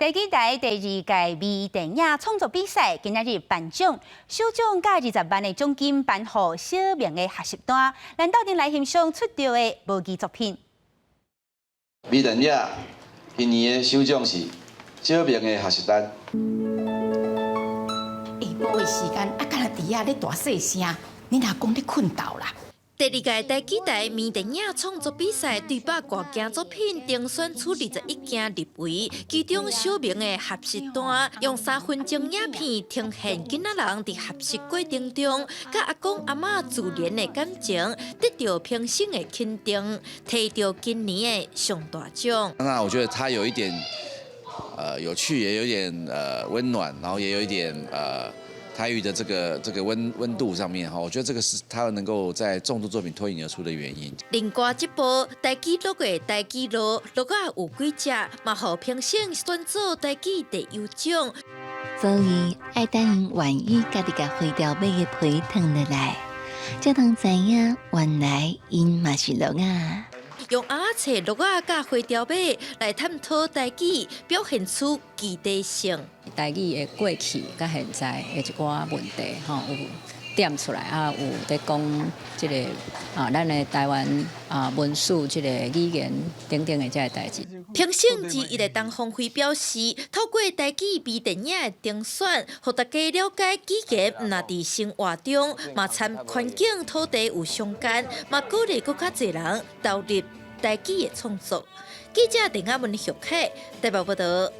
台語台第二屆微電影創作比賽今仔日頒獎，首獎佮20萬的獎金頒予小明的學習單，咱鬥陣來欣賞出道的模擬作品。微電影今年的首獎是小明的學習單。下晡的時間，啊，敢若佇遐咧大細聲，恁阿公咧睏著啦。第二屆台語台微電影創作比賽，對百外件作品，甄選出21件入圍，其中小明的學習單用3分鐘影片呈現囡仔人佇學習過程中，佮阿公阿嬤自然的感情，得到評審的肯定，提著今年的上大獎。那我覺得他有一點，有趣，也有點溫暖，然後也有一點台語的這個溫度上面哈，我覺得這個是他能夠在眾多作品脫穎而出的原因。另外這部台語錄的台語路鹿仔有幾隻，嘛予評審選做台語第優獎。所以愛等𪜶願意家己共花雕馬的皮脫落來，才通知影原來𪜶嘛是鹿仔。用鴨仔冊鹿仔佮花雕馬來探討台語，表現出基地性。台語的過去佮現在的一寡問題，吼，有點出來啊，有佇講這个啊，咱的台灣啊文史這个語言等等的這个代誌。評審之一的陳芳輝表示，透過台語微電影的評選，予大家了解語言毋但佇生活中，嘛參環境土地有相關，嘛鼓勵閣較濟人投入台語的創作。記者鄧亞文、許凱台北報道。